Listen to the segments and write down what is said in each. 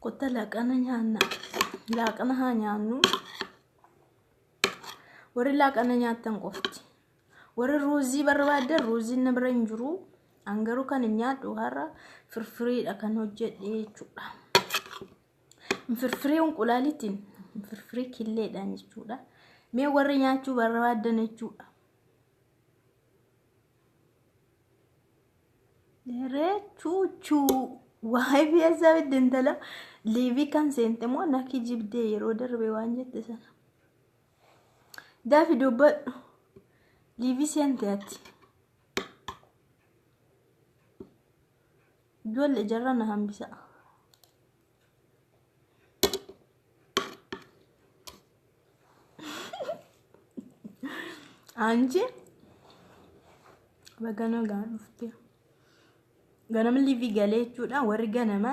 Kottaa laaqana nyaanna. Laaqana haa nyaannu. Warri laaqana nyaattan qofti. Warri ruuzii barbaaddan ruuziin na bira hin jiru. An garuu kan hin nyaadhu har'a firfiriidha kan hojjedhe jechuudha. Firfirii unqulaalitiin firfirii killeedhaan jechuudha. Mee warri nyaachuu barbaaddan jechuudha. Reechuuchuu waa'ee biyya bidde intala liivii kan seente moo na kijibdee yeroo darbe waan jette sana. Daafi dubbadhu liivii seente ati. Ijoollee jarra na hambisa. Anchi baga nagaan dhufte. Ganama liivii galee jechuudha. Warri ganama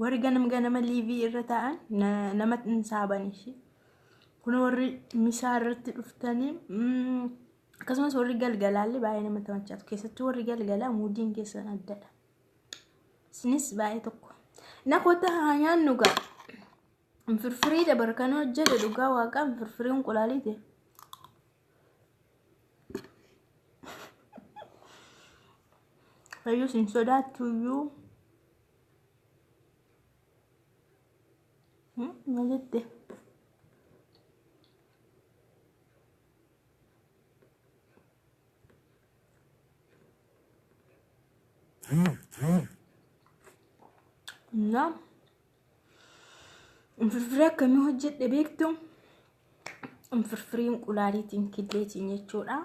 warri ganama ganama liivii irra taa'an nama hin saaban ishee. Kun warri misaa irratti dhuftanii akkasumas warri galgalaallee baay'ee nama tamachaatu. Keessattuu warri galgalaa muudiin keessan addadha. Isinis baay'ee tokko. Na kottaa haa nyaannu gaa. Firfirii dabar kan hojjete dhugaa waaqaa firfirii unqulaaliiti. Fayyus hin sodaattu iyyuu. Maal jette? እና firfirii akkamii hojjedhe beektu? Firfirii inqulaaliitiin killeetiin jechuudha.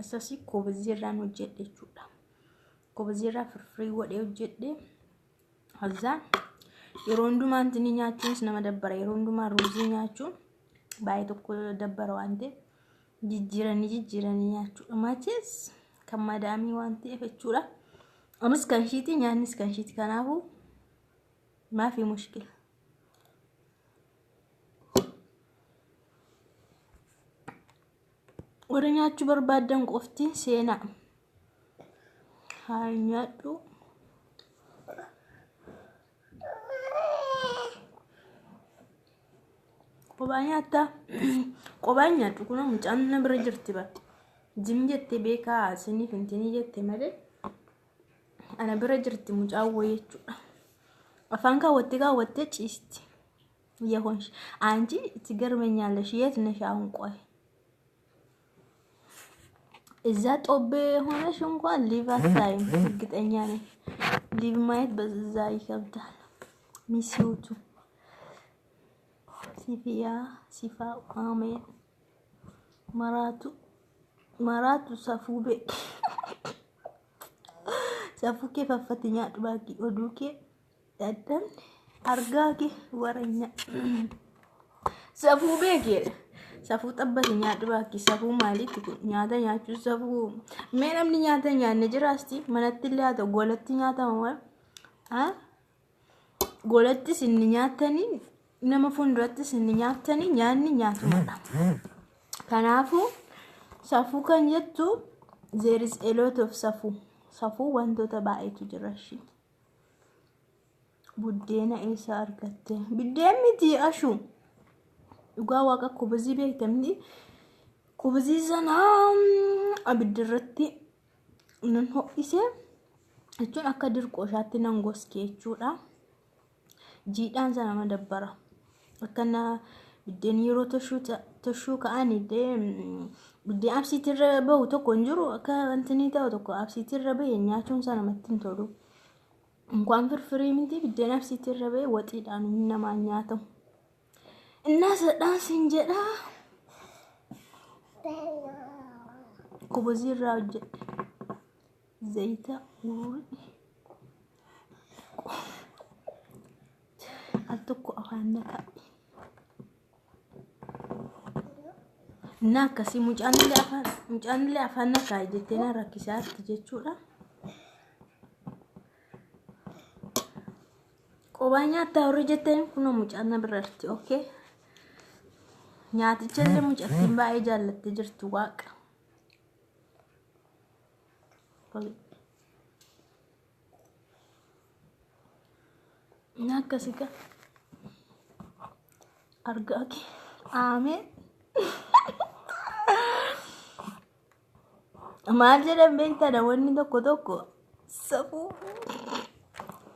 Asasii koobazii irraan hojjedhe jechuudha. Koobazii irraa firfirii godhee hojjedhe. Azaan yeroo hundumaa intini nyaachuunis nama dabbara. Yeroo hundumaa ruuzii nyaachuun baay'ee tokko dabbara waan ta'eef jijjiiranii jijjiiranii nyaachuudha. Machees kan madaamii waan ta'eef jechuudha. Anis kan ishiiti nyaannis kan ishiiti kanaafuu maafi mushkila. Warri nyaachuu barbaaddan qofti seenaa. Haa nyaadhu. Kophaa nyaattaa? Kophaa hin nyaadhu kun mucaan na bira jirti bara. Jim jette beekaa isiniif intinii jette malee ana bira jirti mucaan wayii jechuudha. Afaan kaawwattee kaawwattee ciisti. የሆንሽ አንቺ ትገርመኛለሽ። የት ነሽ አሁን? ቆይ እዛ ጦቤ ሆነሽ እንኳን ሊቭ አታይም፣ እርግጠኛ ነኝ። ሊቭ ማየት በዛ ይከብዳል። ሚስዩቱ ሲፊያ ሲፋ አሜን መራቱ መራቱ ሰፉ ቤ safuu kee faffate nyaadhu baakii oduu kee dadhabne argaa kee waranya safuu beekeedha. Safuu xabbate nyaadhu baakii safuu maaliitti kun nyaata nyaachuu safuu mee namni nyaata nyaanne jiraasti manatti illee haa ta'u golatti nyaatama maal golattis inni nyaatanii nama fuuldurattis inni nyaattanii nyaanni nyaatumadha. Kanaafuu safuu kan jettu there is a lot of safuu. Safuu wantoota baay'eetu jira ishii. Buddeena eessa argatte? Biddeen miti ashu. Dhugaa waaqa kubuzii beektamni. Kubuzii sana abidda irratti nan ho'ise jechuun akka dirqooshaatti nan goske jechuudha. Jiidhaan sana nama dabbara. Akkana biddeen yeroo toshuu ka'an illee biddeen absiitirra bahu tokko hin jiru akka wanti ni ta'u tokko absiitirra bahe nyaachuun isaa namatti hin tolu. Inkwaan firfirii miti biddeen absiitirra bahe waxiidhaan namaan nyaatamu. Innaa sadhaan siin jedhaa kubuzii irraa hojjedhe. Zayita ururii. Al tokko afaan na taa'e. Innaa akkasii mucaan illee afaan na kaa'e jettee na rakkisaatti jechuudha. Qobaa nyaattaa warri jettan kunoo mucaan na bira jirti okay. Nyaaticha illee mucattiin baay'ee jaallattee jirti waaqa. Akkasi gaa. Argaa kee. Aameen. Maal jedhan beektaa namoonni tokko tokko safuu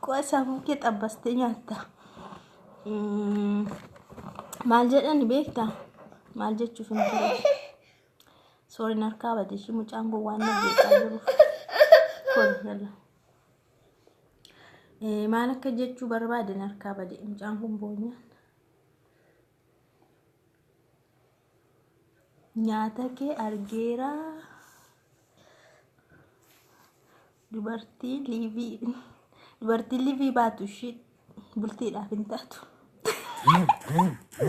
qo'a safuu kee xabbastee nyaatta. Maal jedhan beektaa? Maal jechuuf hin ture? Sooriin harkaa bade ishii mucaan kun waan na jeeqaa jiruuf. Kun yalla. Maal akka jechuu barbaaden harkaa bade mucaan kun boonyaan. Nyaata kee argeera. Dubartii liivii dubartiin liivii baatu ishii bultiidhaaf hin taatu.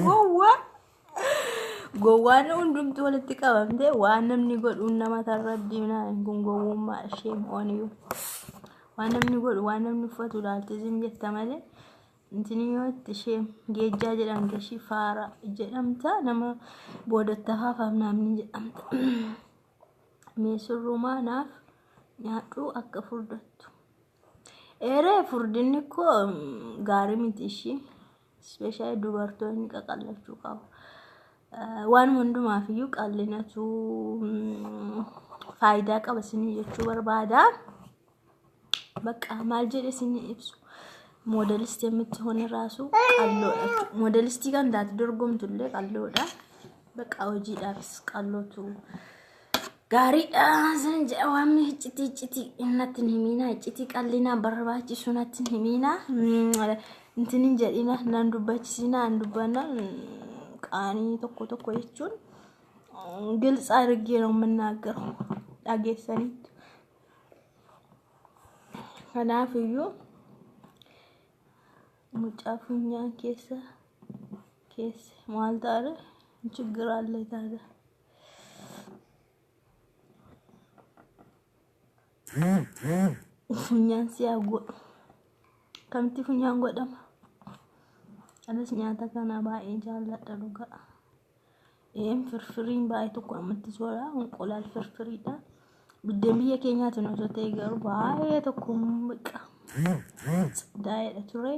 Gowwaa. Gowwaan hundumtuu walitti qabamtee waan namni godhuun nama tarrabdii naan kun gowwummaa ishee mo'aniyyuu. Waan namni godhu waan namni uffatu ilaaltee zim jetta malee intini yoo itti ishee geejjaa jedhamte ishii faara jedhamta nama boodattafaafaaf namni jedhamta. Mee surrumaa naaf nyaadhu akka furdattu. Eeree furdinni koo gaarii miti ishii. Ispeeshaalii dubartoonni qaqallachuu qabu. Waan hundumaaf iyyuu qal'inatu faayidaa qaba isinii jechuu barbaada. Bakka maal jedhe isinii ibsu. Moodelistii የምትሆን ራሱ qalloodha. Moodelistii kan taate dorgomtu illee qalloodha. Bakka hojiidhaafis qallootu gaariidha. Isin jedha waan iccitii iccitii natti hin himiina. Iccitii qal'inaa barbaachisu natti hin himiina. Intin hin jedhina nan dubbachisina nan dubbanna qaanii tokko tokko jechuun ግልጽ አድርጌ ነው የምናገረው dhageessanitti. Kanaaf iyyuu mucaa funyaan keessa keessa maal ta'a ችግር አለ ታዲያ? Funyaan si haa godhu. Akkamitti funyaan godhama? Anis nyaata kana baay'ee jaalladha dhugaa. Een firfiriin baay'ee tokko namatti tola. Inqulaal firfiriidha. Biddeen biyya keenyaatiin osoo ta'e garuu baay'ee tokko biqa daa'edha ture.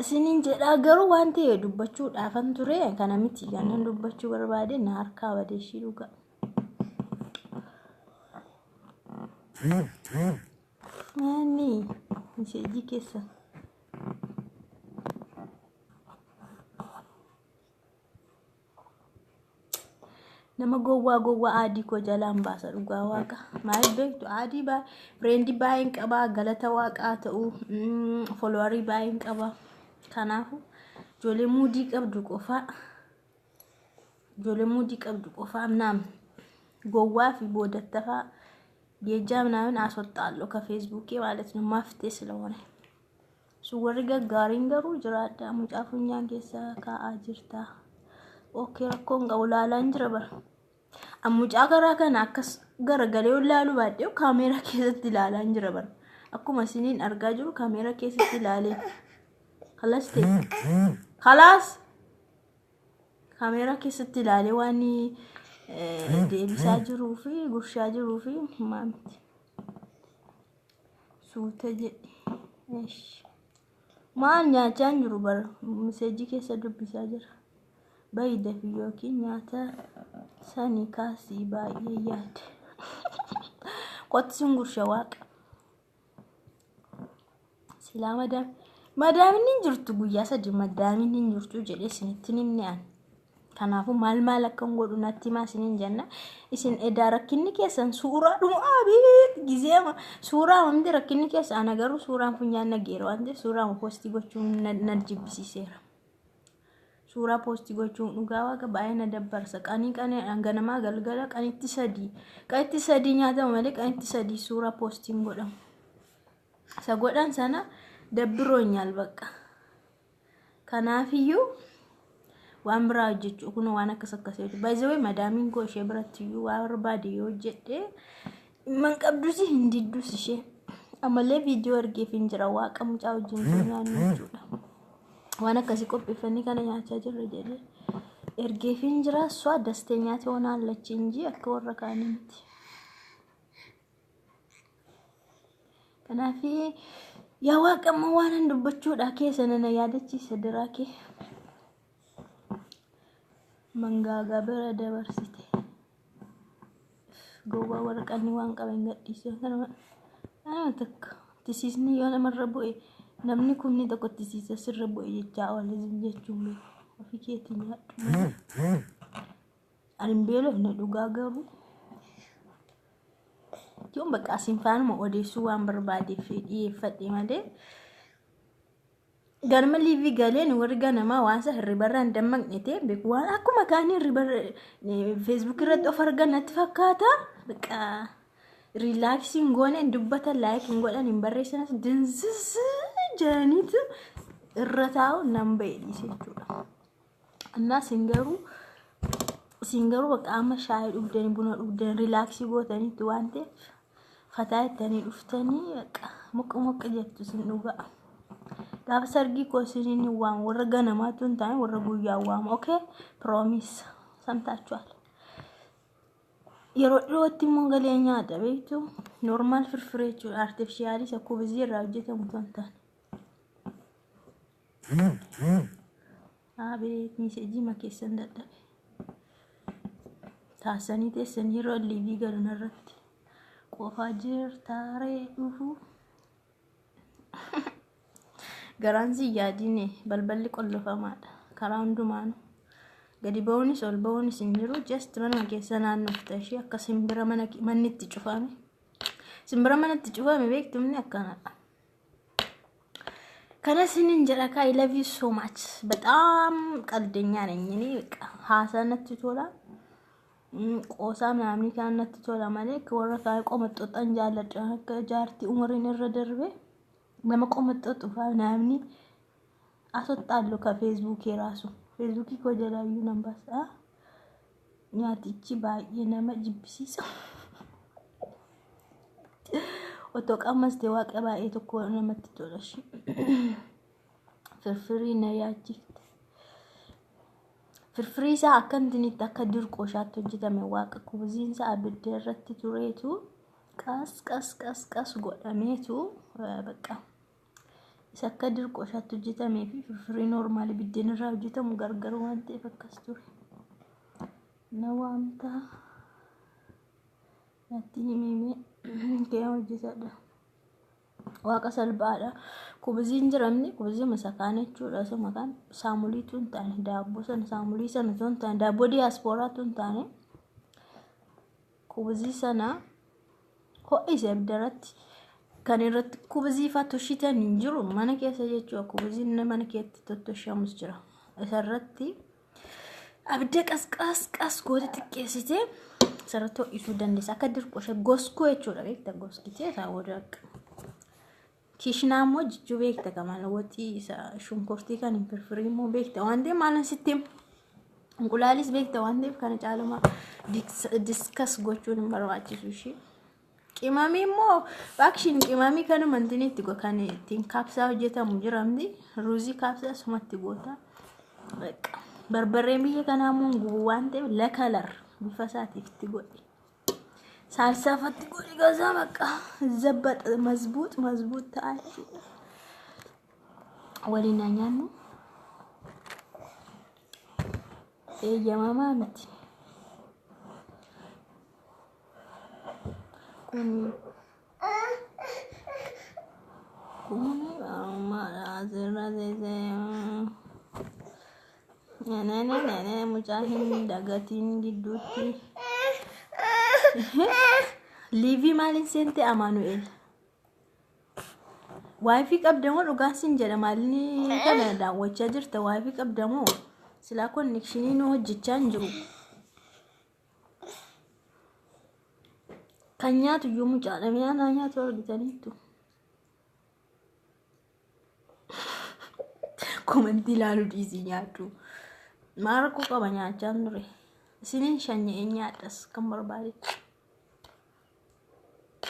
Isiniin jedhaa garuu waan ta'e dubbachuudhaafan ture kana miti kanan dubbachuu barbaade na harkaa badee ishii dhugaa. Maali miseejii keessa. Nama gowwaa gowwaa aadii koo jalaan baasa dhugaa waaqa. Maaliif beektu aadii baa friendii baay'een qabaa galata waaqaa ta'u followerii baay'een qaba. Kanaafuu ijoollee muudii qabdu qofaa ijoollee muudii qabdu qofaa naam gowwaa fi boodattafaa geejjaa ምናምን አስወጣለሁ ከፌስቡኬ ማለት ነው መፍትሄ ስለሆነ su warri gaggaariin garuu jiraadha. Mucaa funyaan keessa kaa'aa jirta. Okay, rakkoon qabu laalaan jira bara. Mucaa karaa kana akkas garagalee ilaaluu baadhee kaameeraa keessatti ilaalaan jira bara. Akkuma isiniin argaa jiru kaameeraa keessatti ilaalee. Kalas ta'e. Kalaas kaameeraa keessatti ilaalee waan deebisaa jiruu fi gurshaa jiruu fi maamti. Suuta jedhi. Maal nyaachaa hin jiru bara. Miseejii keessa dubbisaa jira. Bayi dafi yookiin nyaata sani kaasii baay'ee yaade. Qottisuun gursha waaqa. Silaa madaam madaamin hin jirtu guyyaa 3 madaamin hin jirtu jedhee isinitti himne an. Kanaafuu maal maal akka hin godhu natti himaa isiniin jenna. Isin edaa rakkinni keessan suuraa dhuma abiit gizee suuraa hundi rakkinni keessa ana garuu suuraan funyaan nageera waan ta'eef suuraa poostii gochuun na jibbisiiseera. Suuraa poostii gochuun dhugaa waaqa baay'ee na dabbarsa. Qanii qanii ganamaa galgala qanitti sadii qanitti sadii nyaatama malee qanitti sadii suuraa poostiin godhamu. Isa godhan sana dabbiroonyaal bakka. Kanaafiyyuu waan biraa hojjechuu kun waan akkas akkasii baay'ee madaamiin koo ishee biratti iyyuu waa barbaade yoo hojjedhe man qabdus hin diddus ishee ammallee viidiyoo argeef hin jira waaqa mucaa wajjin nyaannu jechuudha. Waan akkasii qopheeffannee kana nyaachaa jirra jedhee ergeef hin jira እሷ ደስተኛ ትሆናለች እንጂ akka warra kaanii miti. Kanaaf Yaa Waaqa, amma waan an dubbachuudha keessa nana yaadachiisa diraa kee. Mangaagaa bira dabarsite. Gowwaa waraqanni waan qaban gadhiise. Kanuma tokko tisiisni yoo namarra bu'e, namni kumni tokko tisiisa sirra bu'e jechaa oola jechuun beeku. Ofii keetii nyaadhu malee. Ani hin beelofne dhugaa garuu. Yoon bakka asiin faanuma odeessuu waan barbaadeef dhiyeeffadhe malee. Ganama live galeen warri ganamaa waan isa hirribarraa hin dammaqne ta'e beeku, waan akkuma kaanii hirribarra Facebook irratti of argan natti fakkaata. Bakka relax hin goone, hin dubbatan, like hin godhan, hin barreessanas, dinziz jedhaniitu irra taa'u nan ba'e dhiise jechuudha. Innaa isin garuu bakka amma shaayii dhugdanii, buna dhugdanii, relax gootaniitti waan ta'eef fataa ittanii dhuftanii bakka muqqa muqqa jettu isin dhugaa. Gaafa sargii koo isiniin waan warra ganamaatu hin taane, warra guyyaa waama. Okay, promise ሰምታችኋል። Yeroo dhiyootti immoo galee nyaata beektu, normal firfiree jechuudha, artificial isa kubizii irraa hojjetamu osoo hin taane. Abeet, message ma keessan dadhabe. Taasisanii teessanii yeroo live galan irratti qofaa jirtaaree dhufu. Garaan si yaadine, balballi qollofamaadha. Karaa hundumaanu. Gadi ba'uunis ol ba'uunis hin jiru. Just manuma keessa naannofta ishee akka simbira manni itti cufame. Simbira manatti cufame beektumni akkanadha. Kana isinin jedha kaa, I love you so much. በጣም ቀልደኛ ነኝ እኔ። በቃ haasaa natti tola. Qoosaa ምናምን kan natti tola malee akka warra kaan qomaxxoxan jaalladha. Akka jaartii umuriin irra darbe nama qomaxxoxu fa'aa ምናምን አስወጣለሁ ከፌስቡክ፣ የራሱ ፌስቡክ koo jalaayyuu nan baasa. Nyaatichi baay'ee nama jibbisiisa. Otoo qammaste waaqa baay'ee tokko namatti tola. Firfirii na yaachifte. Firfirii isaa akka intinitti akka dirqooshaatti hojjetame, waaqa kubuziin isaa abidda irratti tureetu qas qas qas qas godhameetu bakka isa akka dirqooshaatti hojjetamee fi firfirii normal biddeen irraa hojjetamu gargar waan ta'eef akkas ture. Na waamtaa natti himimee kee hojjetadha. Waaqa salphaadha. Kubuziin jiramni kubuzii masakaan jechuudha. Isa maqaan saamuliitu hin taane, daabboo sana saamulii sana osoo hin taane, daabboo diyaaspooraatu hin taane, kubuzii sana ho'ise abiddarratti kan irratti kubuzii fa'aa toshitan hin jiru mana keessa jechuudha. Kubuziin mana keessatti tottoshamus jira. Isarratti abidda qas qas qas goote xiqqeessitee isarratti ho'isuu dandeessa. Akka dirqosha goskoo jechuudha, beekta, goskitee isaa booda akka. Kishinaa immoo jechuu beekta, kamal waxii isa shunkurtii kan hin firfirii immoo beekta waan ta'eef, maalan sitti inqulaalis beekta waan ta'eef, kana caaluma discuss gochuun hin barbaachisu ishee. Qimamii immoo baakshin qimamii kanuma intinitti kan ittiin kaabsaa hojjetamu jiramti, ruuzii kaabsaa sumatti goota. Barbarreen biyya kanaa immoo gubu waan ta'eef ለ color bifa isaatiif itti godhi. Saalsaafatti godhi gaza bakka zabbaxa mazbuut mazbuut ta'a jechuudha. Waliin haa nyaannu. Eeyyamamaa miti. Kun asirra teessee nene mucaa hin dagatiin gidduutti. Live maaliin seente, Amaanu'el? WiFi qabdamoo? Dhugaan sin jedha, maalinni kana daawwachaa jirta, WiFi qabdamoo? Silaa connection nu hojjechaa hin jiru. Kan nyaatu iyyuu mucaadha. Mi'a nyaatu argitaniittu. Comment ilaaluu dhiisii nyaadhu. Maal rakkoo qaba, nyaachaan ture. Isiniin shanya'ee nyaadhas kan barbaadetti.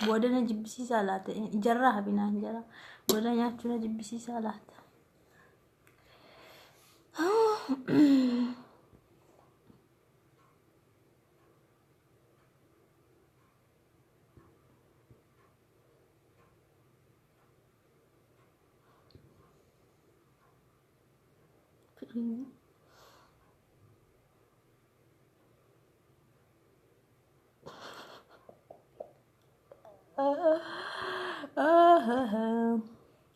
Booda na jibbisiisaa laata? Ijarraa hafinaan jira. Booda nyaachuu na jibbisiisaa laata?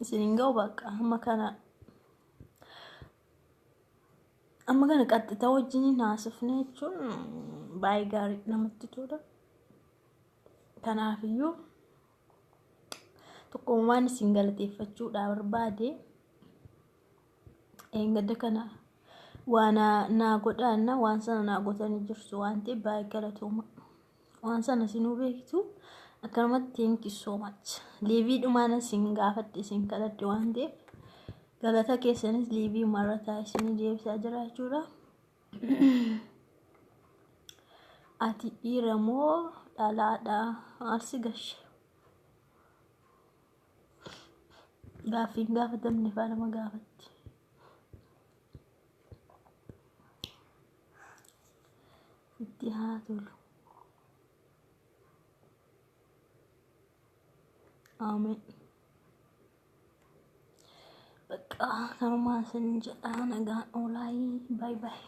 Isin hin ga'u bakka amma kana amma kana qaxxita wajjin haasofne jechuun baay'ee gaarii namatti tola. Kanaafiyyuu tokkummaan isin galateeffachuudhaa barbaade eengadda kana waa naa godhaanna waan sana naa gootanii jirtu waan ta'eef baay'ee galatooma. Waan sana isinuu beektu akkanumatti thank you so much. Liiviidhumaan isin gaafadhe isin kadhadhe waan ta'eef galata keessanis liivii marataa isinii deebisaa jira jechuudha. Ati dhiira moo dhalaadha? Maal si gashe? Gaaffiin gaafatamne faa nama gaafatti. Itti haa tolu. Ameen. Bakka kanumaan isin jedha nagaan oolaayii. Baay baay.